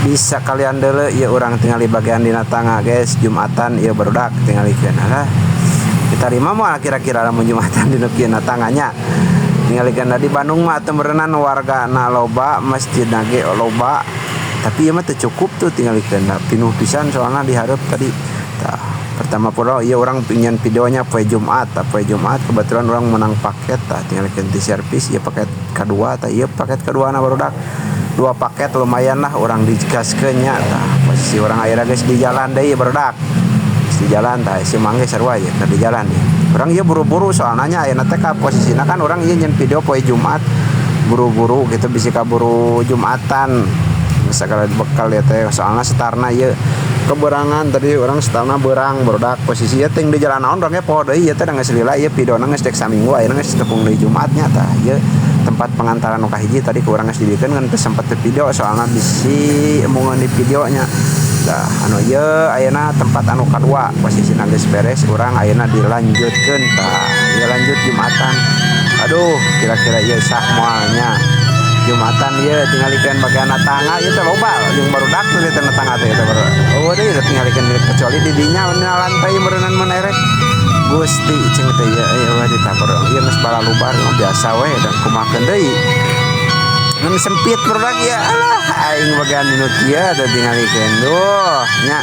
Bisa kalian deuleu ieu urang tingali bagian dina tangga, guys. Jumatan ieu, barudak, tingalikeun. Alah, kita terima moal kira-kira lamun Jumatan di nu kieu na tanganya? Tingalikeun di Bandung mah teu meureunan warga na loba, masjid ge loba, tapi ieu mah teu cukup tuh. Tingalikeun da pinuh pisan soalna di hareup tadi. Tah, pertama pula ieu urang pingin videonya poe Jumat. Tah, poe Jumat kebetulan urang menang paket. Tah, tingalikeun di servis ieu paket kedua. Tah, ieu paket kedua na, barudak, dua paket lumayan lah urang digaskeun nya. Tah, posisi urang ayeuna geus di jalan deui, barudak, geus di jalan. Tah, si mangge sarua ieu keur di jalan ya. Urang ieu buru-buru soalna nya ayeuna teh ka posisina kan urang ieu nyeun video poe Jumat, buru-buru gitu bisi kaburu Jumatan segala bekal ya teh, soalna setarna ieu keberangan tadi urang setarna berang, barudak. Posisi ieu ting di jalan naon urang ge poho deui ieu teh, geus lila ieu videona, geus dek saminggu, ayeuna geus tepung deui Jumatnya. Tah, ieu tempat pengantaran nu kahiji tadi ku urang geus dibikeun, ngan teu sempet di video soalna bisi embungeun di videonya. Tah, anu ieu ayeuna tempat anu kadua, posisina geus beres, urang ayeuna dilanjutkeun. Tah, ieu lanjut Jumatan. Aduh, kira-kira ieu sah moalnya Jumatan ieu? Tingalikeun bagian tangga ieu teh loba jeung barudak tuh di tangga teh eta baru. Oh, deui tingalikeun, kecuali di dinya na lantai meureunan mun erek. Gusti cing teh ieu ieu we ditabar ieu geus balalubar biasa we dan kumahakeun deui ngan sempit, barudak ya. Alah, aing bagian nu kieu teh tingalikeun, duh nya.